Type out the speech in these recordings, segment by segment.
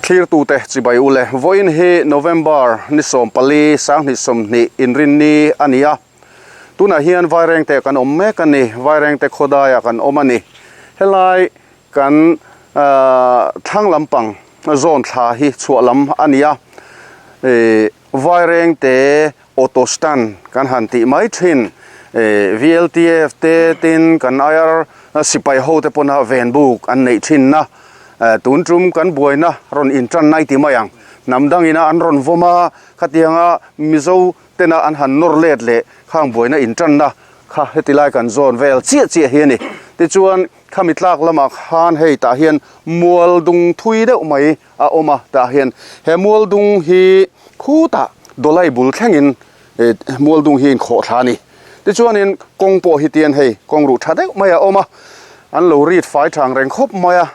Thlirtute chibai u le. Vawiin hi November ni 14 2020 inrinni a ni a. Tunah hian Vairengte kan awm mek a ni. Vairengte khawdaiah kan awm a ni. Helai kan thlang lampang zawn thla hi chhuah lam a ni a. Vairengte Auto Stand kan han tih mai thin. VLTF te tin kan IR sipai ho te pawna ven buk an neih thin na. Tun tum kan buaina rawn intan nai ti mai ang. Hnam dangina an rawn vawm a, khatianga Mizo tena an han nawr let leh khang buaina intanna kha heti lai kan zawn vel chiah chiah hi a ni. Tichuan khami tlak lamah khan hei tah hian mual dung thui deuh mai a awm a, tah hian he mual dung hi khutah dawlai bul thlengin mual dung hi a inkhawh thla a ni. Tichuanin kawng pawh hi tian hei kawng ruh tha deuh mai a awm a, an lo rit fai thang reng khawp mai a,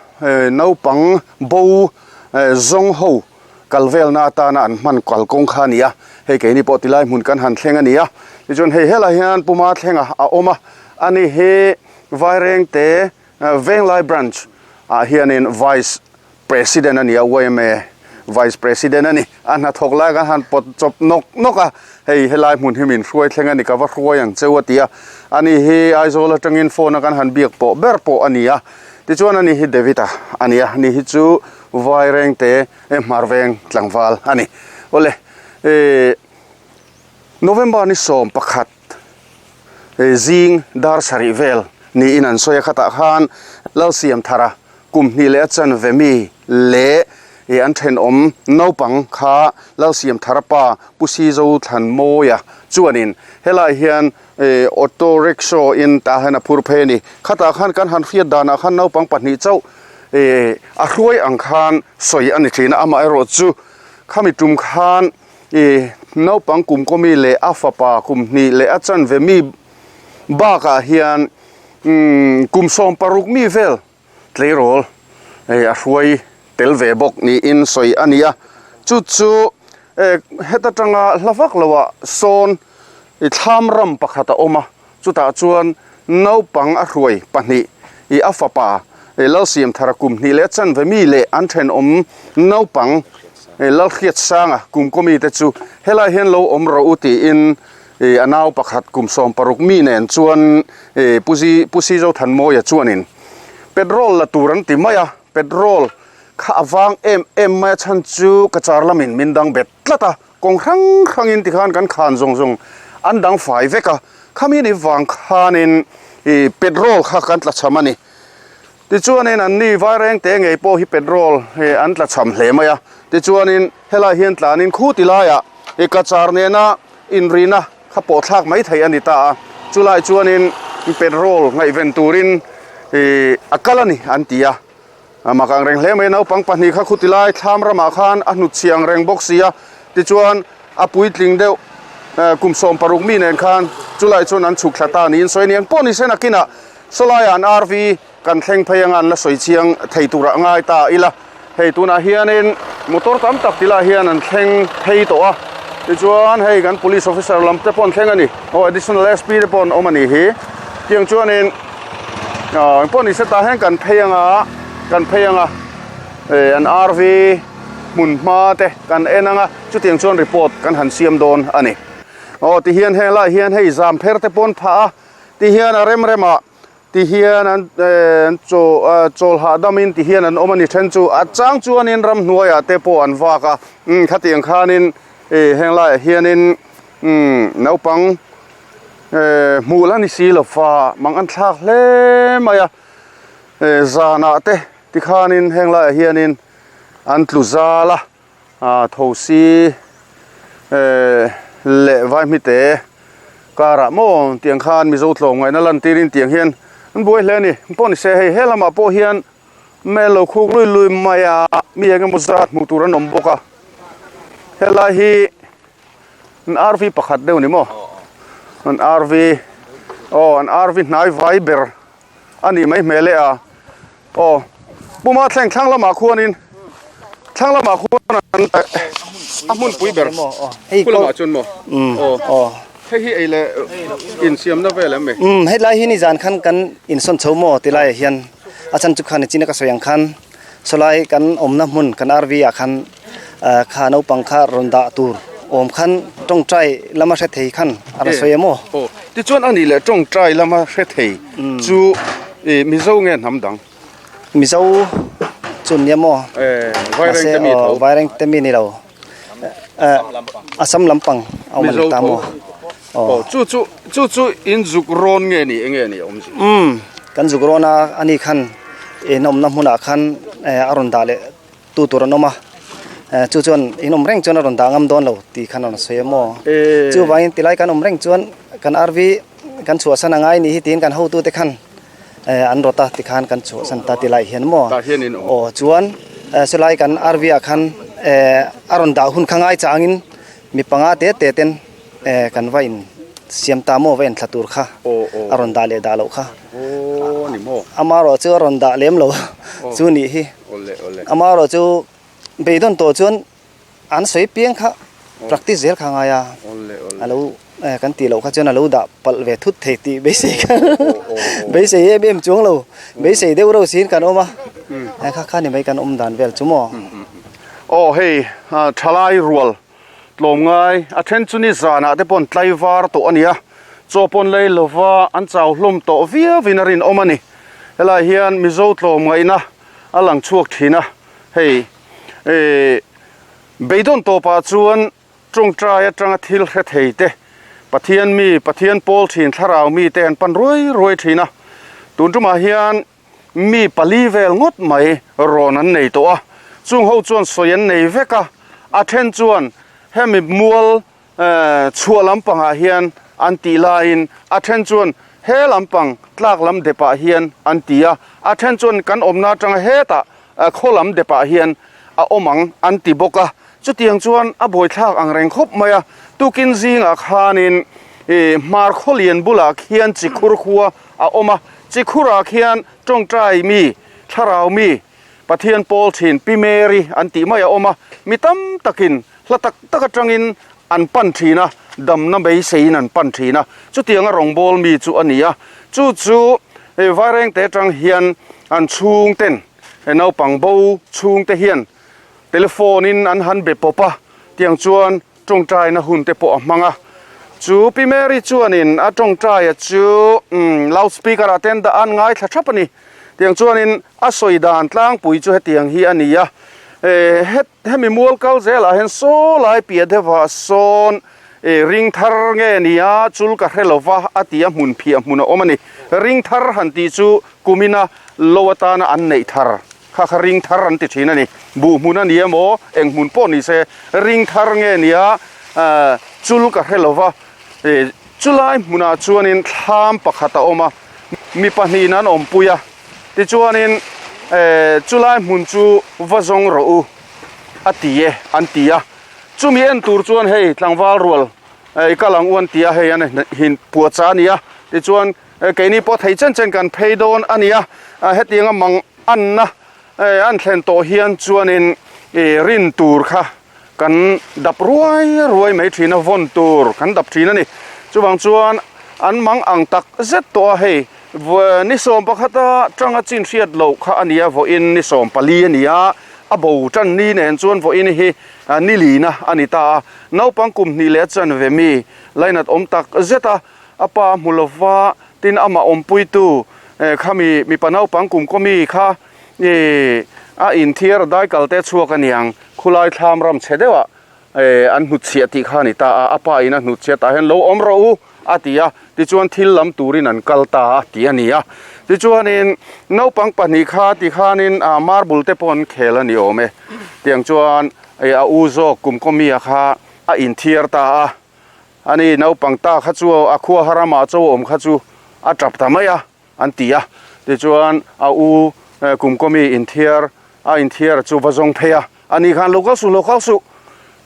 naupang bo zawng ho kal velna atana an hman kal kawng kha a ni a, hei keini pawh tilai hmun kan han thleng a ni a, tichuan hei helai hian Puma thlenga a awm a, ani hi Vairengte Venglai Branch ah hianin Vice President a ni a, yma Vice President a ni. A hnathawk lai kan han pawt chawp nawk nawk a, hei helai hmun hi min hruai thleng a ni, ka va hruai ang cheu a ti a. Ani hi Aizawl atangin phone a kan han biak pawh ber pawh a ni a. Tichuan ani hi David-a a ni a, ani hi chu Vairengte Hmarveng tlangval a ni. Awle, November ni 11 zing dar sarih vel niin an sawi a, khatah khan Lalsiamthara kum hnih leh a chanve mi leh an thenawm naupang kha Lalsiamthara pa Pu Sizo Thlanmawia chuanin helai hian auto rickshaw in tah hian a phur phei a ni. Khatah khan kan han hriat danah khan naupang pahnih chauh a hruai ang khan sawi a ni thin a, amaherawh chu khami tum khan naupang kum kawmi leh a fapa kum hnih leh a chanve mi bakah hian kum 16 mi vel tleirawl a hruai tel ve bawk niin sawi a ni a. Chu chu heta tanga hla vak loah sawn thlam ram pakhat a awm a, chutah chuan naupang a hruai pahnih i a fapa Lalsiamthara kum hnih leh a chanve mi leh an thenawm naupang Lalhriatsanga kum kaw mite chu helai hian lo awm rawh u tiin a nau pakhat kum 16 mi nen chuan Pu Zi Pu Sizothanmawia chuanin petrol la tur an ti mai a, petrol kha a vang em em mai a chhan chu ka char lamin min dang bet tlat a, kawng hrang hrangin tikhan kan khan zawng zawng an dang fai vek a, khami ni vang khanin petrol kha kan tla cham a ni. Tichuanin anni Vairengte ngei pawh hi petrol an tla cham hle mai a, tichuanin helai hian tlanin khu ti laiah i kachar nena inrina kha pawh thlak mai thei a ni ta a, chulai chuanin petrol ngaihven turin a kal a ni an ti a, mak ang reng hle mai naupang pahnih kha khu ti lai thlam ramah khan a hnut chhi ang reng bawk si a, tichuan a puitling deuh kum 16 mi nen khan chulai chuan an chhuk thla ta niin sawi a ni. Engpawh ni se nakinah Sawlaiah an RV kan thleng phei anga an la sawi chiang thei turah ngai ta ila. Hei tunah hianin motor tam tak tilai hian an thleng phei tawh a, tichuan hei kan police officer lam te pawh an thleng a ni. Aw additional SP te pawh an awm a nih hi. Tiang chuanin aw engpawh ni se tah hian kan phei anga kan phei anga eh an RV hmun hma te kan en anga chutiang chuan report kan han siam dawn a ni. Aw tihian heng lai hian hei zam pher te pawh an phah a. Ti hian a rem rem ah ti hian an an chaw chawl hahdam in ti hian an awm a ni then chu a chang chuanin ramhnuaiah te pawh an vak a umm khatiang khanin ih heng laiah hianin umm naupang eh hmuh la ni si lo fa mang an thlak hle mai a eh zanah te tikhanin heng laiah hianin an tlu zal a. Ah thosi eh leh vaihmite karah maw tiang khan Mizo tlawmngaihna lan tirin tiang hian an buai hle a ni. Pawh ni se hei he lamah pawh hian mel lo khuk lui lui mai a, mi eng emaw zat hmuh tur an awm bawk a. Helai hi an RV pakhat deuh ni maw? An RV aw an RV hnai vai ber a nih mai hmel e a. Aw, Puma thleng thlang lamah khuanin thlang lamah khuan an a hmunpui ber khu lamah chuan maw? Aw, hei hi ei leh insiamna vel em ni? Umm, hetlai hi nizan khan kan insawn chho maw ti laiah hian a chhan chu khan nichina ka sawi ang khan. Sawlai kan awmna hmun kan RV ah khan kha naupang kha rawn dah tur awm khan tawngtai lama hre thei khan a rawn sawi em aw? Aw, tichuan a nih leh tawngtai lama hre thei chu Mizo nge hnam dang? Mizo chu nia maw? Vairengte mi tho. Vairengte mi ni lo. Assam lampang a awm a ni ta maw? Aw, chu chu chu chu in zuk rawn nge ni enge ni awm zia? Umm, kan zuk rawn a, ani khan in awmna hmunah khan a rawn dah leh tu tur an awm a, chu chuan in awm reng chuan a rawn dah ngam dawn lo tih khan a rawn sawi a maw? Chuvangin tilai kan awm reng chuan kan RV kan chhuahsan a ngai nih hi tiin kan hotute khan an rawt a tikhan kan chhuahsan ta ti lai hian maw? Aw, chuan sawlai kan RV ah khan a rawn dah hun kha ngai changin mi panga te te ten Eh kan va in siam ta maw va en thla tur kha a rawn dah leh dah loh kha amaherawh chu a rawn dah lem lo chu nih hi amaherawh chu beidawn tawh chuan an sawi piang kha practice zel kha a ngai a a lo eh kan tih loh kha chuan a lo dah palh ve thut thei tih beisei kha beisei em em chuang lo beisei deuh reuh siin kan awm a kha kha ni mai kan awm dan vel chu maw. Aw hei thalai rual Tlawmngai, a then chu ni zanah te paw'n tlaivar tawh a ni a, chaw pawn lei lova an chau hlawm tawh viauin a rinawm a ni. Helai hian Mizo tlawmngaihna a lang chhuak thin a, hei eh beidawn tawpah chuan tawngtai atanga thil hre thei te, Pathian mi, Pathian pawl thin thlarau mite an pan ruai ruai thin a, tun tumah hian Mi pali vel ngawt mai rawn an nei tawh a, chung ho chuan sawi an nei vek a, a then chuan hemi mual chhuah lampangah hian an tih laiin a then chuan he lampang tlak lam depah hian an ti a, a then chuan kan awmna atanga hetah khaw lam depah hian a awm ang an ti bawk a, chutiang chuan a buaithlak ang reng khawp mai a, tukin zingah khanin hmar khawlian bulah khian chikhur khua a awm a, Chikhurah khian tawngtai mi, thlarau mi, Pathian pawl thin Pi Mary an tih mai a awm a, mi tam takin hla tak tak atangin an pan thin a, damna beiseiin an pan thin a, chutianga rawngbâwl mi chu a ni a, chu chu Vairengte atang hian an chhungten, naupang bo chhungte hian telephone in an han be pawp a, tiang chuan Tawngtaina hun te pawh a hmang a, chu Pi Mary chuanin a tawngtaia chu loud speaker ah ten dah an ngaithla thap a ni. Tiang chuanin a sawi dan tlangpui chu hetiang hi a ni a, hemi mual kal zelah hian saw lai piah deuhah sawn ring thar nge nia chul ka hre lova a ti a, hmun phiah hmun a awm a ni. Ring thar han tih chu kumina lo atana an neih thar. Kha kha ring thar an ti thin a ni. Buh hmun a ni emaw, eng hmun pawh ni se, ring thar nge nia chul ka hre lo va. Chulai hmunah chuanin thlam pakhat a awm a, mi pahnihin an awmpui a. Tichuanin chulai hmun chu va zawng rawh u a ti e an ti a. Chumi en tur chuan hei tlangval rual i kal ang u an ti a, hei an hin puahchah a ni a. Tichuan Keini pawh thei chen chen kan phei dawn a ni a, hetianga mang anna an thlen tawh hian chuanin rin tur kha kan dap ruai ruai mai thin a, vawn tur kan dap thin a ni. Chuvang chuan an mang ang tak zet tawh a, hei ni 11 a tanga chin hriat loh kha a ni a, vawiin ni 14 a ni a, a bo tan ni nen chuan vawiin hi ni lina a ni ta a, naupang kum hnih leh a chanve mi lainat awm tak zet a. A pa a hmu lo va, tin amah awmpuitu khami mipa naupang kum kaw mi kha ih a inthiar a daikal te chhuak a niang, khulai thlam ram chhe deuhah an hnutchhiah tih kha a ni ta a, a pa in a hnutchhiah tah hian lo awm rawh u a ti a, tichuan thil lam turin an kal ta a tih a ni a. Tichuanin naupang pahnih kha tikhanin marble te pawh an khel a ni awm e, tiang chuan a u zawk kum kaw mi a kha a inthiar ta a. Ani naupang ta kha chu a khua haramah chaw awm kha chu a tap ta mai a, an ti a. Tichuan a u kumkawmi inthiar a inthiar chu va zawng phei a. Ani khan lo kal suh, lo kal suh,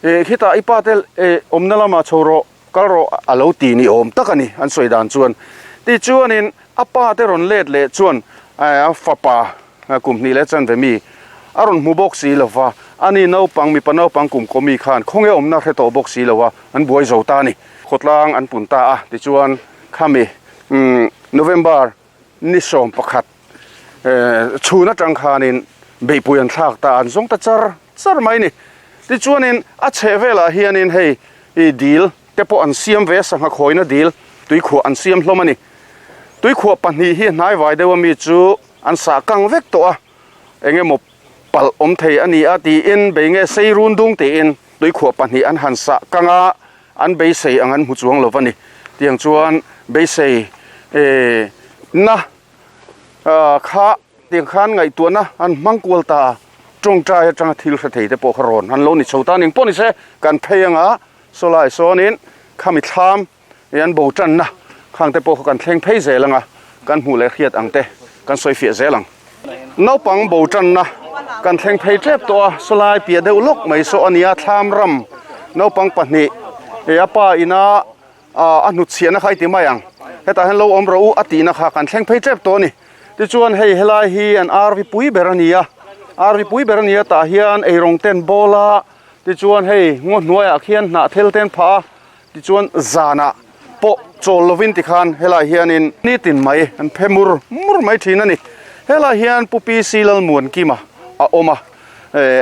eh khitah i pa te eh awmna lamah chho rawh, kal rawh a lo ti ni awm tak a ni an sawi dan chuan. Tichuanin a pa te rawn let leh chuan a fapa Kum hnih leh chanve mi a rawn hmu bawk si lo va, ani naupang mipa naupang kum kaw mi khan khawnge awmna hre tawh bawk si lo a, an buai zo ta a ni. Khawtlang an pun ta a, tichuan khami November ni 11 chhun atang khanin. Beihpui an thlak ta, an zawng ta char char mai a ni. Tichuanin a chheh velah hianin hei ih dil te pawh an siam ve a, sangha khawina dil tuikhuah an siam hlawm a ni. Tuikhuah pahnih hi hnaivai deuh ami chu an sah kang vek tawh a, eng emaw palh awm thei a ni a tiin bei nge sei run dung tiin tuikhuah pahnih an han sah kang a, an beisei ang an hmu chuang lo va ni. Tiang chuan beisei eh na kha tiang khan ngaihtuahna an hmang kual ta a, tawngtai atanga thil hre thei te pawh kha rawn an lo ni chho ta a ni. Engpawh ni se kan phei anga sawlai sawnin khami thlam Hei an bo tanna khang te pawh kha kan thleng phei zel ang a, kan hmuh leh hriat ang te kan sawi fiah zel ang. Naupang bo tanna kan thleng phei tep tawh a, sawlai piah deuh lawk mai saw a nia, thlam ram naupang pahnih hei a pa ina a hnutchhiahna kha i ti mai ang, hetah hian lo awm rawh u a tihna kha kan thleng phei tep tawh a ni. Tichuan hei helai hi an RV pui ber a ni a, RV pui ber a ni a tah hian eirawng ten bawl a, tichuan hei ngaw hnuaiah khian hnah thel te an phah a, Tichuan zanah pawh chawl lovin tikhan helai hianin nitin mai an phe mur mur mai thin a ni. Helai hian Pu PC Lalmuankima a awm a,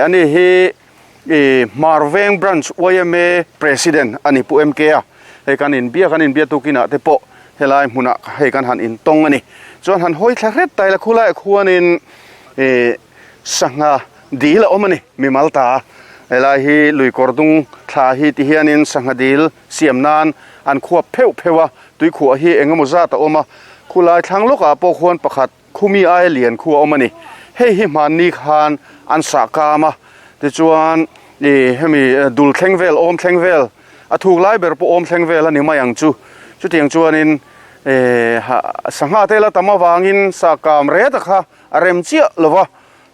ani hi Hmarveng Branch yma President a ni Pu MK a, hei kan inbia kan inbia tukinah te pawh helai hmunah hei kan han intawng a ni. Chuan han hawi thla hret ta ila khulaiah khuanin Sangha dil a awm a ni, mimal ta. Helai hi lui kawr dung thla hi ti hianin sangha dil siam nan an khuap pheuh pheuh a, tuikhuah hi eng emaw zat a awm a, khulai thlang lawkah pawh khuan pakhat khumi aia lian khu a awm a ni. Hei hi hmanni khan an sah kam a, tichuan ih hemi dul thleng vel, awm thleng vel, a thuk lai ber pawh awm thleng vel a ni mai ang chu. Chutiang chuanin eh sangha te la tam avangin sah kam ret a kha A rem chiah lo va,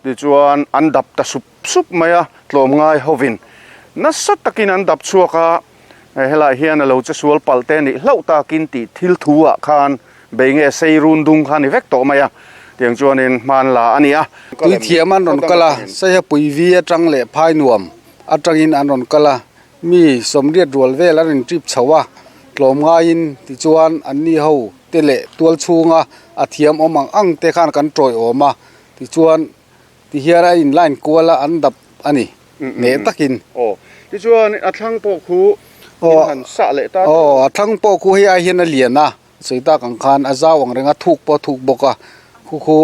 tichuan an dap ta sup sup mai a, tlawmngai hovin nasa takin an dap chhuak a, helaiah hian a lo che sual palh te nih hlauh takin tih thil thu ah khan bei nge sei run dung kha a ni vek tawh mai a, tiang chuanin hman la a ni a. Tui thiam an rawn kal a, Saiha Puivi atang leh Phai Nuam atangin an rawn kal a, Mi sawmriat rual vel an rawn trip chho a, tlawmngaiin tichuan anni ho te leh tual chhunga a thiam awm ang ang te khan kan tawiawm a, tichuan tihian a in line kual a an dap a ni hneh takin. Aw, tichuan a thlang pawh khu in han sah leh ta. Aw, a thlang pawh khu hei ai hian a lian a, sawi tak ang khan a zau ang reng a, thuk pawh a thuk bawk a, khu khu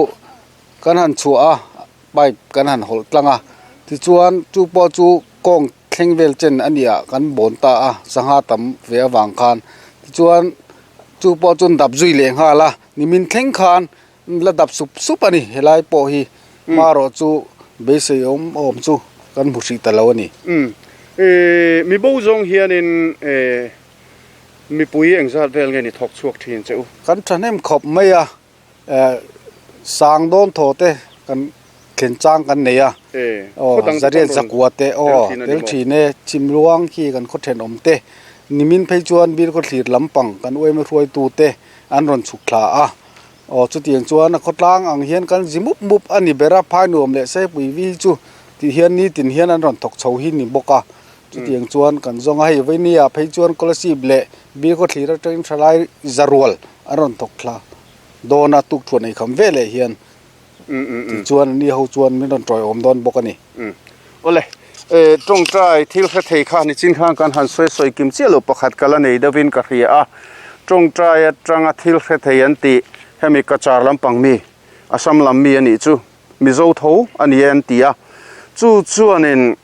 kan han chhuah a, pipe kan han hawlh tlang a, tichuan chu pawh chu kawng thleng vel chen a nih ah kan bawn ta a sangha tam ve avang khan tichuan chu pawh chuan dap zui leh nghal a nimin thleng khan la dap sup sup a ni helai pawh hi hmarawh chu beisei awm awm chu kan hmu hrih ta lo a ni. Umm eh mibo zawng hianin eh mipui engzat vel nge ni thawk chhuak thin che u? Kan thahnem khawp mai a. Sang dawn thaw te kan thlen chang kan nei a, aw zariat zakua te aw tel thin e, chhimluang khi kan khaw thenawm te nimin phei chuan bil khaw thlir lampang kan uaima hruaitu te an rawn chhuk thla a, aw chutiang chuan a khawtlang ang hian kan zi mup mup a ni ber a, phai nuam leh seipui vi hi chu tih hian nitin hian an rawn thawk chho hi ni bawk a, chutiang chuan kan zawng a, hei vawini ah phei chuan scholarship leh bil khaw thlir atangin thalai zarual an rawn thawk thla. Dawna tuk thuan ei kham ve leh hian tichuan ani ho chuan min rawn tawiawm dawn bawk a ni. Awle, tawngtai thil hre thei kha nichin khan kan han sawi sawi kim chiah lo pakhat ka la nei deuhin ka hria a, tawngtai atanga thil hre thei an tih hemi Cachar lampang mi, Assam lam mi a nih chu Mizo tho a ni e an ti a, chu chuanin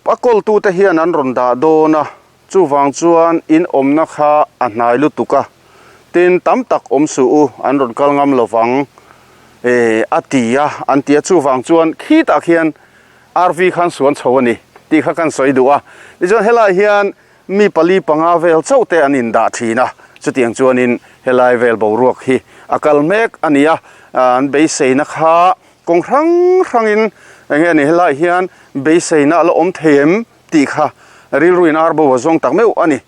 a kawltute hian an rawn dah dawn a, Chuvang chuan in awmna kha a hnai lutuk a, tin tam tak awm suh u, an rawn kal ngam lo vang e a ti a, an ti a. Chuvang chuan khitah khian RV khan suan chho a ni tih kha kan sawi duh a. Tichuan helai hian mi pali panga vel chauh te an indah thin a, chutiang chuanin helai vel boruak hi a kal mek a ni a, an beiseina kha kawng hrang hrangin eng nge ni helai hian beiseina a la awm thei em? Tih kha rilru in ar bo a zawng tak meuh a ni.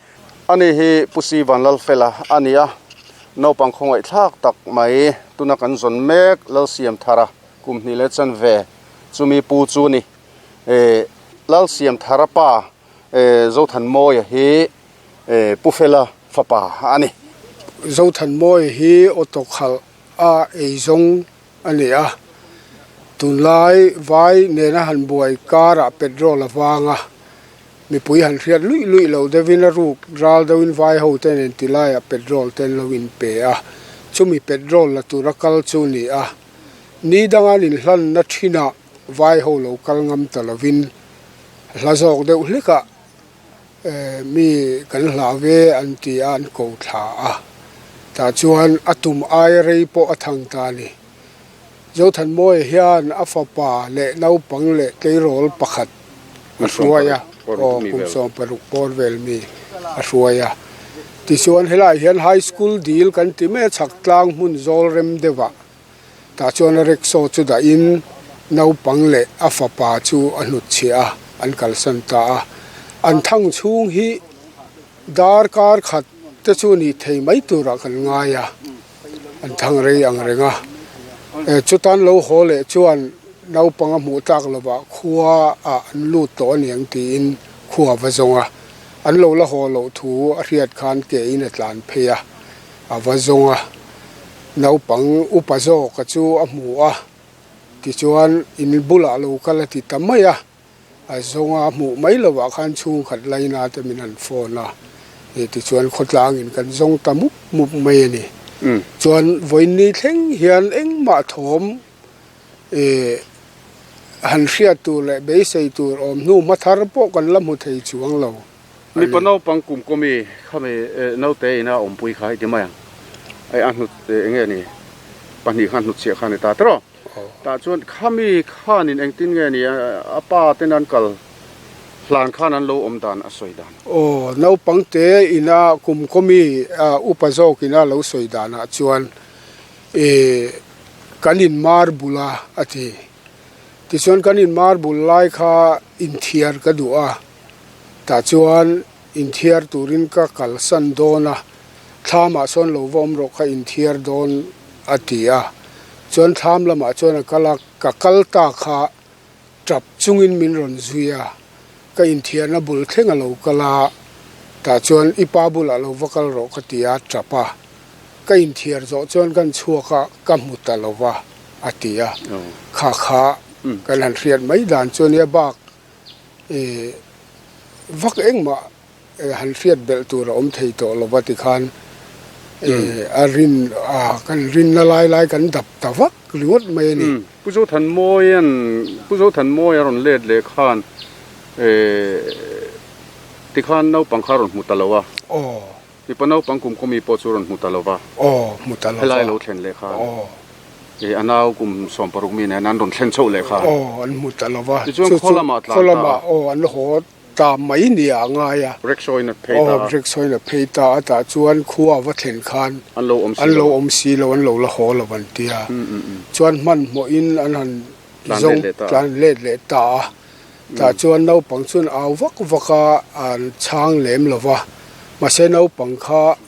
Ani hi Pu Si Vanlalfela a ni a, naupang khawngaih thlak tak mai tuna kan zawn mek Lalsiamthara kum hnih leh chanve chumi pu chu a ni. Lalsiamthara pa Zothanmawia hi Pu Fela fapa a ni. Zothanmawia hi auto khalh a eizawng a ni a. Tunlai vai nena han buai karah petrol a vang a, mipui han hriat luih luih loh deuhin a ruk ral deuhin vai ho te nen ti laiah petrol te an lo inpe a, chumi petrol la tura kal chu ni a. Ni danga an inhlanna thinah vai ho lo kal ngam ta lovin hla zawk deuh hlekah Mi kan hlau ve an ti a, an ko thla a. Tah chuan a tum aia rei pawh a thang ta a ni. Zothanmawia hian a fapa leh naupang leh tleirawl pakhat a hruai a, aw kum 16 bawr vel mi a hruai a. Tichuan helaiah hian High School dil kan ti mai a, chhak tlang hmun zawl rem deuhah Tah chuan a rickshaw chu dahin naupang leh a fapa chu a hnutchhiah a, an kalsan ta a. An thang chhung hi darkar khat te chu nih thei mai turah kan ngai a, an thang rei ang reng a. Chutan lo haw leh chuan naupang a hmuh tlak lovah khua ah an lut tawh a niang tiin khua va zawng a. An lo la haw loh thu a hriat khan ke in a tlan phei a. A va zawng a, naupang upa zawka chu a hmu a, tichuan in bulah lo kal a ti ta mai a, a zawng a hmuh mai lovah khan chhungkhat laina te min han phone a, tichuan khawtlangin kan zawng ta mup mup mai a ni. Chuan vawiinni thleng hian engmah thawm ih han hriat tur leh beisei tur awm hnu hmathar pawh kan la hmu thei chuang lo. Mipa naupang kum kawmi khami naute ina awmpui kha i ti mai ang. Ai a hnut eng nge ni pahnih khan hnut chhiah kha a ni ta tawh. Tah chuan khami khanin engtin nge ni a pa ten an kal hlan khan an lo awm dan a sawi dan. Aw naupang te ina kum kawmi upa zawk ina lo sawi danah chuan ih kan in mar bul a a ti. Tichuan kan in mar bul lai kha inthiar ka duh a. Tah chuan inthiar turin ka kalsan dawn a, thlamah sawn lo va awm rawh ka inthiar dawn a ti a. Chuan thlam lamah chuan a kal a, ka kal ta kha tap chungin min rawn zui a, ka inthiarna bul thleng a lo kal a, tah chuan i pa bulah lo va kal rawh ka ti a, tap a. Ka inthiar zawh chuan kan chhuak a, ka hmu ta lo va a ti a. Kha kha kan han hriat mai dan chu ania bak vak engmah han hriat belh tur a awm thei tawh lo va tikhan a rin a kan rinna lai lai kan dap ta vak ringawt mai a ni. Pu Zothanmawia'n Pu Zothanmawia rawn let leh khan tikhan naupang kha a rawn hmu ta lo a. Aw. Mipa naupang kum kawmi pawh chu rawn hmu ta lo va. Aw, hmu ta lo va. Helai lo thlen leh khan. Aw. A nau kum 16 mi nen an rawn thlen chhoh leh khan. Aw, an hmu ta lo va. Tichuan khaw lamah tlan ta a. Khaw lamah, aw, an haw ta mai nia a ngai a. Rickshaw in a phei ta a. Aw, rickshaw in a phei ta a. Tah chuan khua a va thlen khan. An lo awm si lo. An lo awm si lo, an lo la haw lo an ti a. Chuan hmanhmawhin an han zawng tlan let leh ta a. Tah chuan naupang chuan au vak vak a, an chhang lem lo va. Mahse naupang kha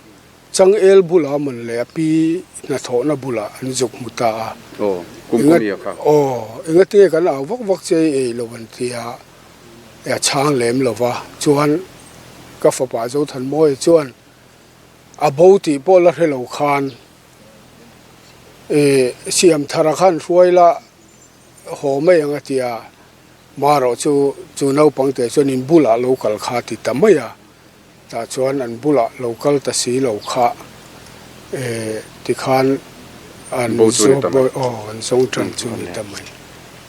changel bulah man leh a pi hnathawhna bulah an zuk hmu ta a. Aw, kum kawmi a kha. Aw, engatinge kan au vak vak che i ei lo an ti a, a chhang lem lo va. Chuan ka fapa Zothanmawia chuan a bo tih pawh la hre lo khan ih Siamthara khan hruai la haw mai ang a ti a, marawh chu chu naupang te chuan in bulah lo kal kha a ti ta mai a, tah chuan an bulah lo kal ta si lo kha eh tikhan an aw an zawng tan chu ni ta mai.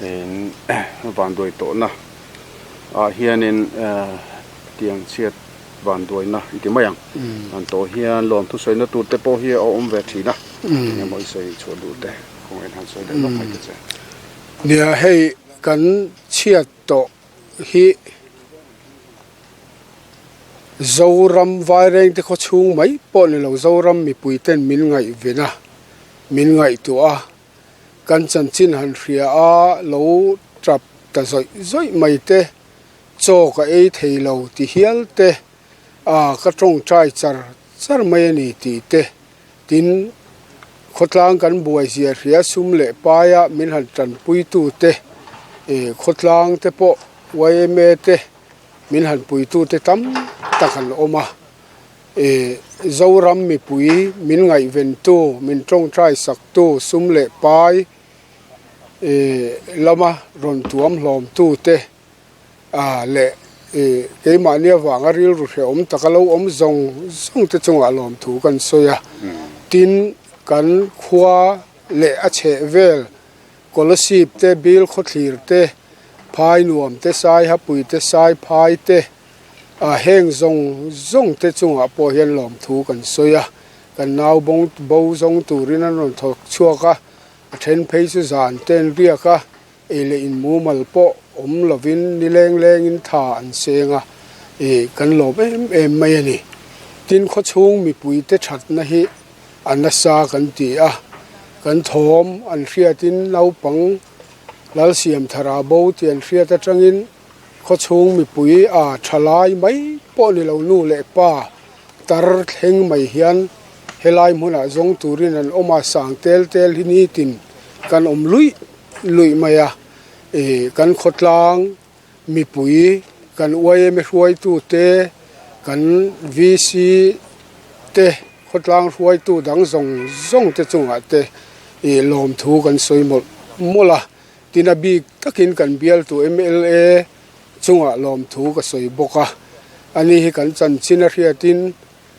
In vanduai tawhna ah hianin tiang chhiat vanduaina i ti mai ang, an tawh hian lawmthu sawina tur te pawh hi a awm ve thin a, engemaw i sawi chhuah duh te. Nia hei kan chhiat tawh hi Zoram Vairengte khaw chhung mai pawh ni lo Zoram mipui ten min ngaihven a, min ngaihtuah a, kan chanchin han hria a lo tap ta zawih zawih mai te, chaw ka ei thei lo ti hial te, ah ka tawngtai char char mai a ni tih te. Tin, khawtlang kan buai zia hria sum leh paia min han tanpuitute, khawtlang te pawh yma te min han puitute tam tak an awm a. Zoram mipui min ngaihventu, min tawngtai saktu sum leh pai. lama rawn tuam hlawm tute leh keimahni avanga rilru hrehawm taka lo awm zawng zawng te chungah lawmthu kan sawi a. Tin, kan khua leh a chheh vel Kolasib te, Bilkhawthlir te, Phainuam te, Saihapui te, Saiphai te, heng zawng zawng te chungah pawh hian lawmthu kan sawi a. Kan nau bo zawng turin an rawn thawk chhuak a, a then phei chu zan te an riak a, ei leh in mumal pawh awm lovin ni leng lengin tha an seng a, ih kan lawm em em mai a ni. Tin, khawchhung mipuite thatna hi a nasa kan ti a, kan thawm an hriatin naupang Lalsiamthara bo tih an hriat atangin khawchhung mipui a thalai mai pawh ni lo nu leh pa tar thleng mai hian helai hmunah zawng turin an awm a, sang tel tel hi nitin kan awm luih luih mai a, ih kan khawtlang mipui kan yma hruaitute kan VC te khawtlang hruaitu dang zawng zawng te chungah te ih lawmthu kan sawi mawlh mawlh a. Tin a bik takin kan bialtu mla chungah lawmthu ka sawi bawk a, ani hi kan chanchin a hriatin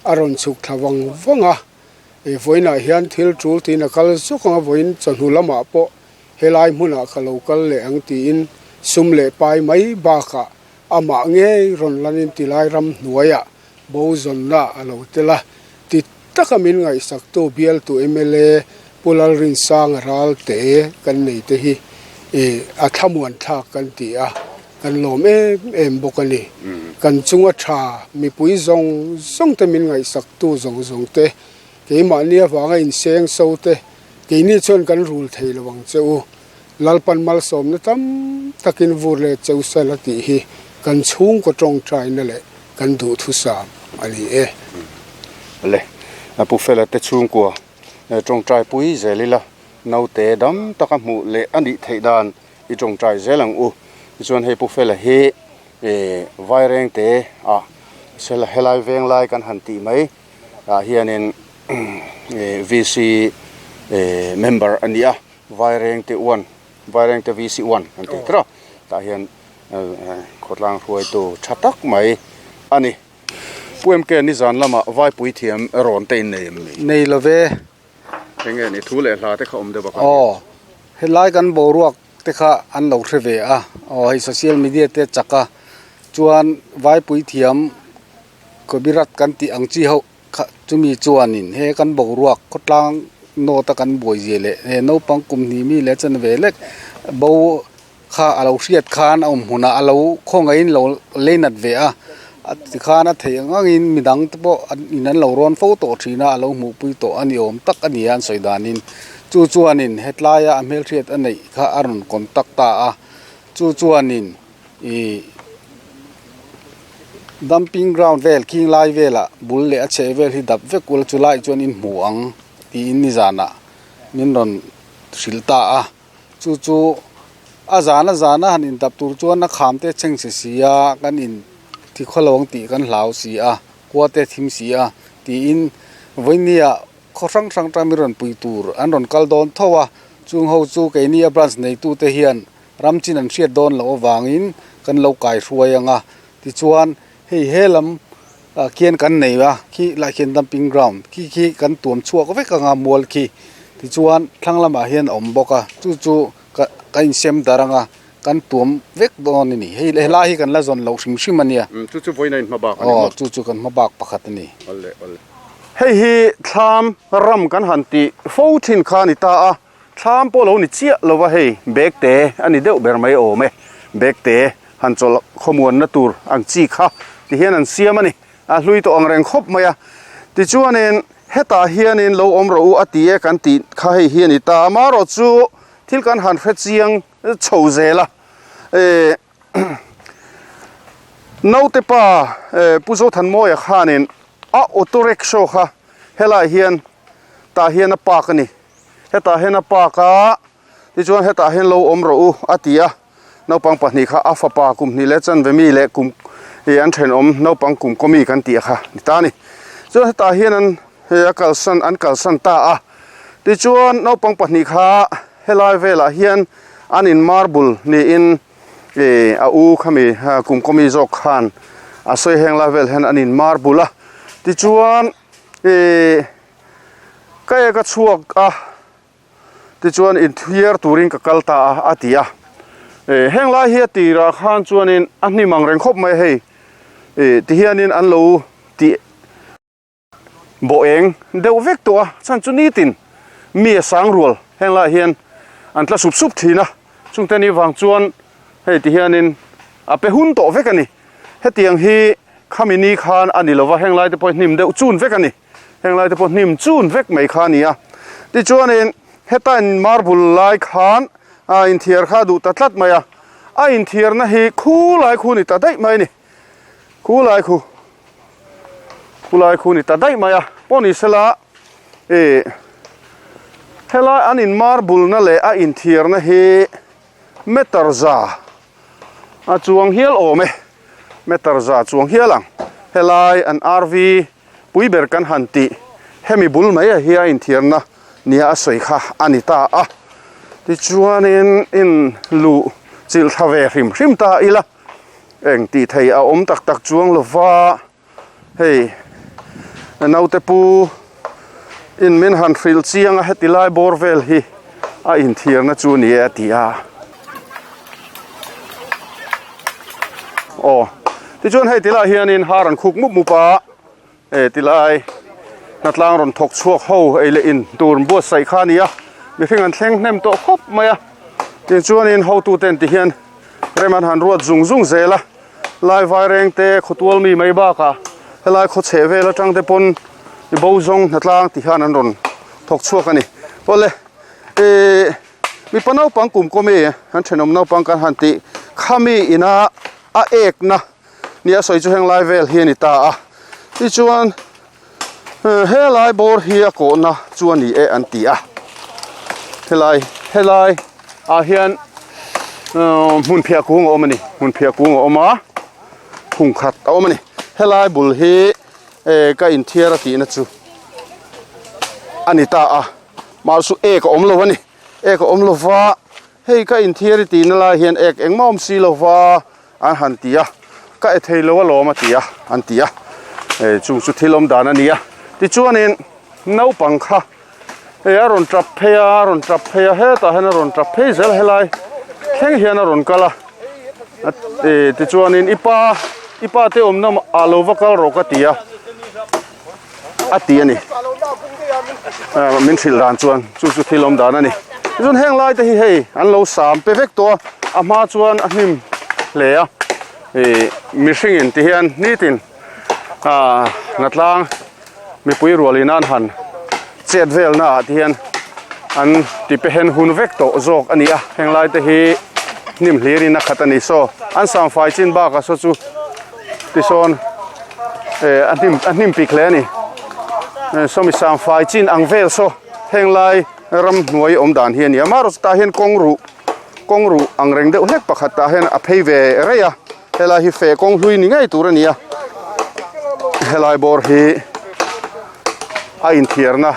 a rawn chhuk thla vang vang a, vawiinah hian thil tul tiin a kal zawk ang a, vawiin chawhnu lamah pawh helai hmunah ka lo kal leh ang tiin sum leh pai mai bakah amah ngei rawn lanin tilai ram hnuaiah bo zawnna a lo tel a, ti taka min ngaihsaktu bialtu mla Pu Lalrinsanga Ralte kan nei te hi a thlamuan thlak kan ti a, kan lawm em em bawk a ni. Kan chunga tha mipui zawng zawng te min ngaihsaktu zawng zawng te, keimahni avanga inseng so te, keini chuan kan rul thei lo ang che u. Lalpan malsawmna tam takin vur leh cheu sela tih hi kan chhungkaw tawngtaina leh kan duhthusam a ni e. Le, Pu Fela te chhungkua tawngtai pui zel ila, naute dam taka hmuh leh a nih theih dan i tawngtai zel ang u. Tichuan hei Pu Fela hi Vairengte ah helai venglai kan han tih mai ah hianin VC member a ni a. Vairengte one, Vairengte VC one an tih tawh a, tah hian khawtlang hruaitu tha tak mai a ni. Pu MK nizan lamah Vaipui thiam rawn te in nei em ni? Nei lo ve. Enge ni thu leh hla te kha awm deuh a ka hriat. Aw, helai kan boruak te kha an lo hre ve a, aw hei social media te chak a, chuan Vaipui thiam Kabirat kan tih ang chi ho Kha chumi chuanin he kan boruak khawtlang nawta kan buai zia leh he naupang kum hnih mi leh chan ve lek bo kha a lo hriat khan a awm hmunah a lo khawngaihin lo leinat ve a, a tikhan a theih ang angin midang te pawh an in an lo rawn fo tawh thin a, a lo hmuhpui tawh a ni awm tak a ni a an sawi danin chu chuanin hetlaia a hmelhriat a neih kha a rawn contact ta a, chu chuanin. Ih dumping ground vel khing lai velah bul leh a chheh vel hi dap vek ula chu lai chuan in hmu ang tiin nizanah min rawn hrilh ta a chu chu a zan a zan a han in dap tur chuan a kham te chheng chhe si a kan in thi khawlo ang tih kan hlau si a khua te thim si a tiin vawinia khaw hrang hrang tang min rawn pui tur an rawn kal dawn tho a chung ho chu keini a branch neitu te hian. Ram chin an hriat dawn loh avangin kan lo kai hruai ang a, tichuan hei he lam ah khian kan nei a, khi lah khian dumping ground khi khi kan tuam chhuak vek ang a mual khi, tichuan thlang lamah hian a awm bawk a, chu chu ka ka insem dar ang a, kan tuam vek dawn a ni, hei helai hi kan la zawn loh hrim hrim a nia. Chu chu vawiin a inhma bak a ni maw? Aw, chu chu kan hma bak pakhat a ni. Awle awle. Hei hi thlam ram kan han tih fo thin kha a ni ta a. Thlam pawh lo ni chiah lo va hei bag te a ni deuh ber mai awm e, bag te han chawlh khawmuanna tur ang chi kha ti hian an siam a ni, a hlui tawh ang reng khawp mai a, tichuanin hetah hianin lo awm rawh u a ti e kan tih kha hei hi a ni ta, amaherawh chu thil kan han hre chiang chho zel a, eh naute pa eh Pu Zothanmawia khanin a auto rickshaw kha helaiah hian tah hian a park a ni. Hetah hian a park a, tichuan hetah hian lo awm rawh u a ti a, naupang pahnih kha a fapa kum hnih leh chanve mi leh kum ih an thenawm naupang kum kaw mi kan tih a kha ni ta a ni. Chuan hetah hian an hei a kalsan an kalsan ta a, tichuan naupang pahnih kha helai velah hian. An in marble niin ih a u khami kum kawmi zawk khan a sawi heng lai vel hian an in marble a. Tichuan ih ka ek a chhuak a tichuan inthiar turin ka kal ta a a ti a. Ih heng lai hi a tirah khan chuanin a hnim ang reng khawp mai a hei ih tihianin an lo tih. Bawh eng deuh vek tawh a, chhan chu nitin mi a sang rual heng laiah hian an tla sup sup thin a, chungte ni vang chuan hei ti hianin a pe hun tawh vek a ni. Hetiang hi khami ni khan a ni lova, heng laite pawh hi hnim deuh chun vek a ni, heng laite pawh hnim chun vek mai kha a ni a. Tichuanin heta in marble lai khan a inthiar kha a duh ta tlat mai a, a inthiarna hi khu lai khu ni ta daih mai a ni, khu lai khu. Khulai khu ni ta daih mai a, pawh ni sela ih helai an in marble na leh a inthiar na hi meter za a chuang hial awm e, meter za chuang hial ang helai an RV pui ber kan han tih hemi bul mai ah hi a inthiar na nia a sawi kha a ni ta a, tichuanin in luh chilh thla ve hrim hrim ta ila. Eng tih thei a awm tak tak chuang lova hei naute pu in min han hrilh chiang a heti lai bawr vel hi a inthiarna chu a ni e a ti a. Aw tichuan hei tilai hianin har an khuk mup mup a. He tilai hnatlang rawn thawk chhuak ho ei leh in tur buatsaih kha a ni a, mihring an thleng hnem tawh khawp mai a, tichuanin hotuten ti hian rem an han ruat zung zung zel a, lai vaireng te khawtual mi mai bakah helai khaw chheh vel atang te pawn i bo zawng hnatlang ti hian an rawn thawk chhuak a ni. Awle ih mipa naupang kum kawmi an thenawm naupang kan han tih khami ina a ekna. Nia sawi chu heng lai vel hi a ni ta a, tichuan helai bawr hi a kawhna chu a ni e an ti a, helai helai ah hian hmun phiah kung a awm a ni, hmun phiah kung a awm a, hung khat a awm a ni, helai bul hi ka inthiar a tihna chu a ni ta a, mahse ek a awm lo a ni, ek a awm lo va hei ka inthiar i tihna lai hian ek engmah awm si lo va. An han ti a, ka e thei lo alawm a ti a, an ti a. Hei chung chu thil awm dan a ni a. Tichuanin naupang kha hei a rawn tap phei a, a rawn tap phei a, hetah hian a rawn tap phei zel helai thleng hian a rawn kal a. Tichuanin i pa, i pa te awmna ah lo va kal rawh ka ti a, a ti a ni. Min hrilh dan chuan chu chu thil awm dan a ni. Tichuan heng lai te hi hei an lo sam pe vek tawh a, a hma chuan a hnim hle a. Ih mihring in ti hian nitin ah hnatlang mipui rual in an han chet vel na ah te hian an ti pe hen hun vek tawh zawk a ni a. Heng lai te hi hnim hlir in a khat a ni. Saw an sam fai chin bakah saw chu tisawn eh a hnim a hnim pik hle a ni sawmi sang fai chin ang vel saw heng lai ramhnuai awm dan hi a ni a marawh tah hian kawng ruh kawng ruh ang reng deuh hlek pakhat tah hian a phei ve rei a helai hi feh kawng hlui ni ngei tur a ni a helai bawr hi a inthiarna